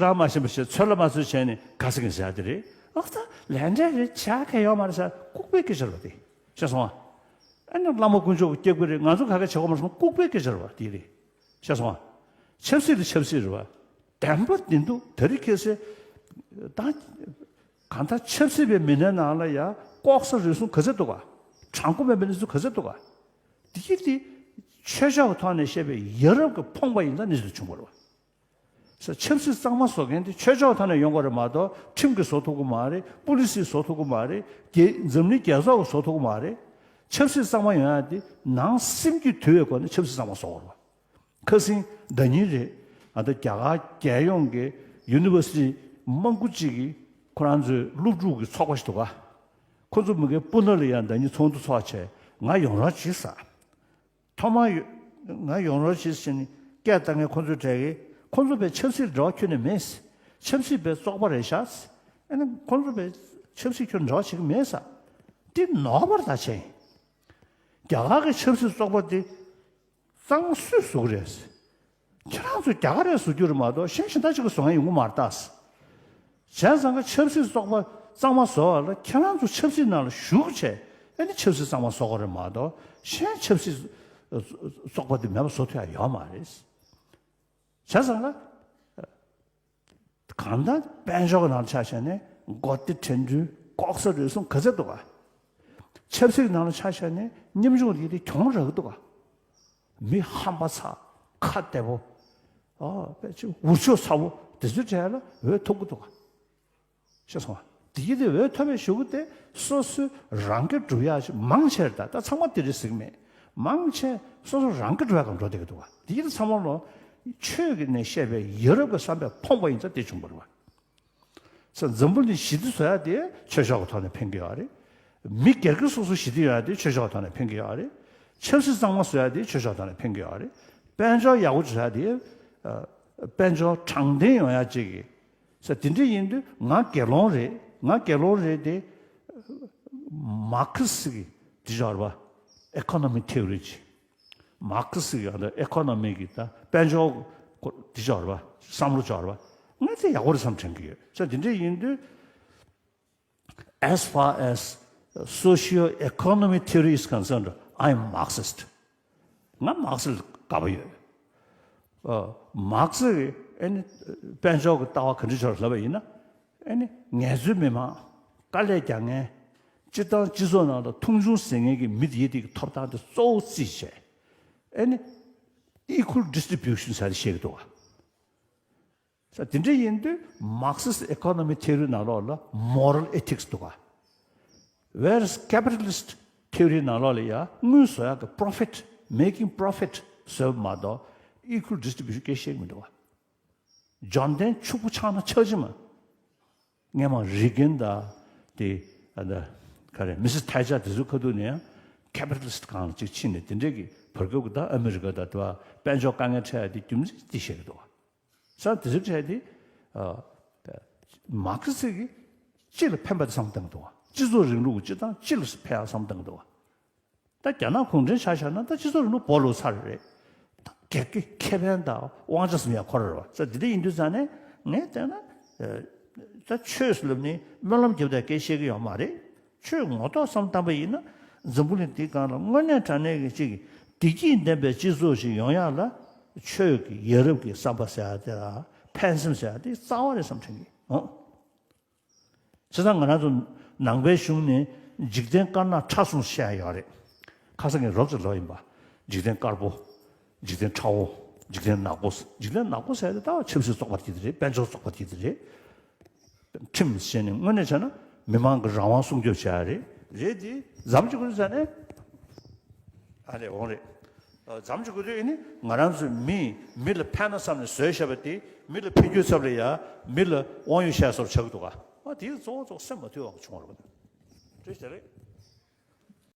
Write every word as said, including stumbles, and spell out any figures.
རང་མ་ཤེས་པ་བྱས། ཚོད་ལ་མ་ཚོད་བྱས་ནས་ག་ཟེར་གི་ཟེར་ཡ་དེ་རེད། ཨོ་ད་ལས་འབྲས་རེད། བྱ་ག་ཡོད་མ་རེད་ཟེར། ལྐུགས་པའི་སྐད་ཆ་རེད་པ་དེ། ཤེས་སོང་ཨ། ཨ་ནི་བླ་མ་དཀོན་མཆོག་གི་སྐྱེ་དགུ་རེད། ང་ཚོ་ག་ག་བྱེད་དགོས་མ་རེད་གསུངས། ལྐུགས་པའི་སྐད་ཆ་རེད་པ་དེ་རེད། ཤེས་སོང་ཨ། ཆབ་སྲིད་དེ་ཆབ་སྲིད་རེད་པ། བདེན་པ་བདེན་འདུག་དེ་རིང་ཁ་སང་ད་གང་ལྟར་ཆབ་སྲིད་པའི་མི་སྣའི་ནང་ལ་ཡ་ལྐོག་ཟ་རུལ་སུངས་ག་ཚད་འདུག་ག་དྲང་པོ་མེད་པའི་གནས་ཚུལ་ག་ཚད་འདུག་ག་དེ་གི་དེ་ཆོས་ཕྱོགས་ཀྱི་ཐོག་ནས་བཤད་པའི་ཡ་རབས་ཀྱི་ཕོངས་པ་ཡིན་ཙང་གནས་ཚུལ་བྱུང་བ་རེད་པ། ས་ཆབ་སྲིད་གཙང་མ་བཟོ་མཁན་དེ་ཆོས་ཕྱོགས་ཐོག་ནས་ཡོང་དགོས་རེད་མ་གཏོགས། ཁྲིམས་ཀྱིས་བཟོ་ཐུབ་ཀྱི་མ་རེད། པུ་ལི་སིས་བཟོ་ཐུབ་ཀྱི་མ་རེད། རྒྱལ་འཛམ་གླིང་རྒྱལ་ཚོགས་ཀྱིས་བཟོ་ཐུབ་ཀྱི་མ་རེད། ཆབ་སྲིད་གཙང་མ་ཡོང་ཡ་དེ་ནང་སེམས་ཀྱི་དུལ་བའི་སྒོ་ནས་ཆབ་སྲིད་གཙང་མ་བཟོ་དགོས་རེད་པ། ཁ་སང་ཟླ་ཉིན་རེད། ཨ་ད་རྒྱ་གར་རྒྱལ་ཡོངས་ཀྱི་ཡུ་ནི་ཝར་སི་ཊི་མང་པོ་ཅིག་གིས་ཁོ་རང་ཚོའི་སློབ་ཕྲུག་གི་ཚོགས་པ་ཞིག་འདུག་ག་ཁོ་ཚོ་མི་སྒེར་པུ་ནེ་ལ་ཡང་ཟླ་ཉིན་ཚོགས་འདུ་ཚོགས་བྱས། ང་ཡོང་རོགས་བྱེད་ཟེར། ཐོག་མར་ཡོ་ང་ཡོང་རོགས་བྱེད་ཟེར་ནས་སྐད་བཏང་མཁན་ཁོ་ཚོའི་གྲས་ཀྱིས། ཁོ་ཚོ་དཔེ་ཆབ་སྲིད་འབྲེལ་བ་ཁྱོན་ནས་མེད་ཟེར། ཆབ་སྲིད་པའི་བཙོག་པ་རེད་ཤག་ཟེར། ཨ་ནི་ཁོ་ཚོ་དཔེ་ཆབ་སྲིད་ཁྱོན་འབྲེལ་བ་བྱེད་ཀྱི་མེད་ཟེར། འདི་ནོར་བ་རེད་ད་ཆེན། རྒྱ་གར་གྱི་ཆབ་སྲིད་བཙོག་པ་འདི་གཙང་སུས་བཟོ་གི་རེད་ཟེར། ཁྱེད་རང་ཚོ་རྒྱ་གར་རེད་བཟོ་རྒྱུ་རེད་མ་གཏོགས། གཞན་གཞན་དག་ཅིག་གིས་བཟོ་མཁན་ཡོང་གི་མ་རེད་ད་ཟེར། བྱས་ཙང་ཀ་ཆབ་སྲིད་བཙོག་པ་གཙང་མ་བཟོ་བ་ལ་ཁྱེད་རང་ཚོ་ཆབ་སྲིད་ནང་ལ་ཞུགས་བྱས། ཨ་ནི་ཆབ་སྲིད་གཙང་མ་བཟོ་དགོས་རེད་མ་གཏོགས། གཞན་ཆབ་སྲིད་བཙོག་པ་དེ་མེད་པ་བཟོ་ཐུབ་ཡ་ཡོད་མ་རེད། བྱས་ཙང་ཀ་གང་ལྟར་དཔལ་འབྱོར་གྱི་ནང་ལ་ཆ་བཞག་ནས་མགོ་བདེ་དྲན་འཕྲུལ་ལྐོག་ཟ་རུལ་སུངས་ག་ཚད་འདུག་ག་ཆབ་སྲིད་ཀྱི་ནང་ལ་ཆ་བཞག་ནས་ཉམ་ཆུང་དེ་དེ་གྱོང་རག་གི་འདུག་ག་མི་ཧམ་པ་ཚ། ཁ་བདེ་པོ། ཨ་དཔེ་ཆ་འུར་ཆོག་ཚ་པོ་དེ་ཚོའི་གྲས་ལ་འོས་ཐོབ་ཀྱི་འདུག་ག་ཤེས་སོང་ང་། དེ་གི་དེ་འོས་ཐོབ་པའི་གཞུག་གུ་དེ་སོ་སོའི་རང་སྐྱོབ་སྒྲུབ་ཡག་ཅིག་མང་ཆེར། ད་ད་ཚང་མ་དེ་རེད་ཟེར་གི་མེད། མང་ཆེ་སོ་སོ་རང་སྐྱོབ་སྒྲུབ་ཡག་གང་འགྲོ་བསྡད་ཀྱི་འདུག་ག་དེ་གི་དེ་ཚང་མ་ལོ་ཆོས་ཀྱི་ནས་བཤད་པའི་ཡ་རབས་ཀྱི་བསམ་པའི་ཕོངས་པ་ཡིན་ཙང་དེ་བྱུང་བ་རེད་པ། ས་འཛམ་བུ་གླིང་ཞི་བདེ་བཟོ་ཡག་དེ་ཆོས་ཕྱོགས་ཀྱི་ཐོག་ནས་ཕན་གྱི་ཡོད་རེད། མི་སྒེར་གྱི་སོ་སོ་ཞི་བདེ་ཡོང་ཡག་དེ་ཆོས་ཕྱོགས་ཀྱི་ཐོག་ནས་ཕན་གྱི་ཡོད་རེད། ཆབ་སྲིད་གཙང་མ་བཟོ་ཡག་དེ་ཆོས་ཕྱོགས་ཀྱི་ཐོག་ནས་ཕན་གྱི་ཡོད་རེད། དཔལ་འབྱོར་ཡག་པོ་བཟོ་ཡག་དེ་ཨ་དཔལ་འབྱོར་དྲང་བདེན་ཡོང་ཡག་ཅིག་གི། ས་དེ་འདྲ་ཡིན་དུས་ང་དགེ་སློང་རེད། ང་དགེ་སློང་རེད་དེ། མར་ཁེ་སི་གི་དེ་ཅིག་ཡོད་རེད་པ། ཨི་ཀོ་ནོ་མི་ཐེའོ་རི་ཅིག་མར་ཁེ་སི་གི་ཨ་ནི་ཨི་ཀོ་ནོ་མི་གི་ད་དཔལ་འབྱོར་སྐོར་དེ་ཅིག་ཡོད་རེད་པ། བསམ་བློ་ཅིག་ཡོད་རེད་པ། ང་དེ་ཡག་པོ་རེད་བསམ་དྲན་གྱི་ཡོད། ས་དེ་འདྲ་ཡིན་དུས། As far as socio-economic theory is concerned, I am Marxist. ང་མར་ཁེ་སི་ལ་དགའ་པོ་ཡོད། ཨ་མར་ཁེ་སི་གི་ཨ་ནི་དཔལ་འབྱོར་གྱི་ལྟ་བ་ག་འདྲ་ཅིག་ལབ་པ་ཡིན་ན། ཨ་ནི་ངལ་རྩོལ་མི་མང་། དཀའ་ལས་རྒྱག་མཁན། སྤྱིར་བཏང་སྤྱི་ཚོགས་ནང་ལ་མཐོང་ཆུང་བཟོ་མཁན་གྱི་མི་དེ་དེ་གི་ཐོབ་ཐང་དེ་གཙོ་བོ་རྩིས་བྱས། ཨ་ནི་equal distribution ཟེར་ཡག་དེ་བཤད་ཀྱི་འདུག་ག་ས་དེ་འདྲ་ཡིན་དུས་Marxist economic theory ནང་ལོགས་ལ་moral ethics འདུག་ག Whereas capitalist theory ནང་ལོགས་ལ་ཡ་དངུལ་བཟོ་ཡག་གི་profit, making profit བཟོས་པ་མ་གཏོགས་equal distribution སྐད་བཤད་ཀྱི་མི་འདུག་ག་འབྱོར་ལྡན་ཕྱུག་པོ་ཆགས་ན་ཆགས་ཀྱི་མ། སྔོན་མ་རི་གན་དང་དེ་ཨ་ད་ག་རེ་Mrs Thatcher དེ་ཚོའི་ཁ་ཐུག་ནས་ཡང་capitalist སྒང་ལ་ཅིག་ཕྱིན་ནས་དེ་འདྲས་ཀྱི་བར་སྐབས་ཀྱི་ད་ཨ་མི་རི་ཀ་དང་དེ་བ་དཔལ་འབྱོར་དཀའ་ངལ་འཕྲད་ཡག་དེ་རྒྱུ་མཚན་དེ་བཤད་ཀྱི་འདུག་ག་ས་དེ་ཚོའི་གྲས་དེ་ཨ་མར་ཁེ་སི་གིས་སྤྱི་ལ་ཕན་པ་དེ་བསམ་བཏང་གི་འདུག་ག་སྤྱི་ཚོགས་རིང་ལུགས་ཀྱི་སྤྱི་དང་སྤྱི་ལ་ཕན་ཡག་བསམ་བཏང་གི་འདུག་ག་ད་རྒྱ་ནག་གུང་ཁྲན་ཆ་བཞག་ན་ད་སྤྱི་ཚོགས་རིང་ལུགས་བོར་ལོག་ཚར་རེད། ད་སྒེར་གྱི་ཁེ་ཕན་དང་དབང་ཆ་ཟིན་ཡག་ཁོ་ར་རེད་པ། ས་དེ་འདྲ་ཡིན་དུས་ཙང་ནས་ངས་བལྟས་ན་ཨ་ད་ཆོས་ཟེར་ལབ་ནས་སྨོན་ལམ་རྒྱབ་དང་སྐད་བཤད་ཀྱི་ཡོད་མ་རེད། ཆོས་ངོ་ཐོག་བསམ་བཏང་པ་ཡིན་ན་འཛམ་བུ་གླིང་འདིའི་སྒང་ལ་དངོས་གནས་དྲང་གནས་ཀྱི་ཅིག་བདེ་སྐྱིད་ལྡན་པའི་སྤྱི་ཚོགས་ཤིག་ཡོང་ཡག་ལ་ཆོས་ཀྱི་ཡ་རབས་ཀྱི་བསམ་པ་ཟེར་ཡག་དེ་དང་ཕན་སེམས་ཟེར་ཡག་དེ་རྩ་བ་རེད་བསམ་དྲན་གྱི་ཡོད། བྱས་ཙང་ང་རང་ཚོ་ནང་པའི་གཞུང་ནས་འཇིག་རྟེན་དཀར་ནག་ཕྲ་གསུམ་བཤད་ཡག་ཡོད་རེད། ཁ་སང་ངས་རོབ་ཙམ་ལབ་ཡིན་པ། འཇིག་རྟེན་དཀར་པོ། འཇིག་རྟེན་ཁྲ་བོ། འཇིག་རྟེན་ནག་པོ། འཇིག་རྟེན་ནག་པོ་ཟེར་ཡག་དེ་ད་ཆབ་སྲིད་བཙོག་པ་དེ་དེ་རེད། དཔལ་འབྱོར་བཙོག་པ་དེ་དེ་རེད། ཁྲིམས་བྱས་ནས་དངོས་གནས་བྱས་ན་མི་མང་གི་རང་དབང་སྲུང་སྐྱོབ་བྱེད་ཡག་རེད། རེད་དེ་མཚམས་གཅིག་གུ་ཙང་ནས་ཨ་ལས་འོང་རེད། ཨ་མཚམས་གཅིག་གུ་དུས་ཨ་ནི་ང་རང་ཚོའི་མི་མི་ལ་ཕན་ན་བསམ་ནས་བཟོས་བཞག་པ་དེ་མི་ལ་ཕན་རྒྱུའི་ཚབ་ལ་ཡ་མི་ལ་དབང་ཡོད་བཤད་སོར་ཆགས་འདུག་ག་ཨ་དེ་གཙོ་བོ་གཙོ་བོ་སེམས་མ་དུལ་བ་བྱུང་བ་རེད་པ། བཀྲ་ཤིས་བདེ་ལེགས།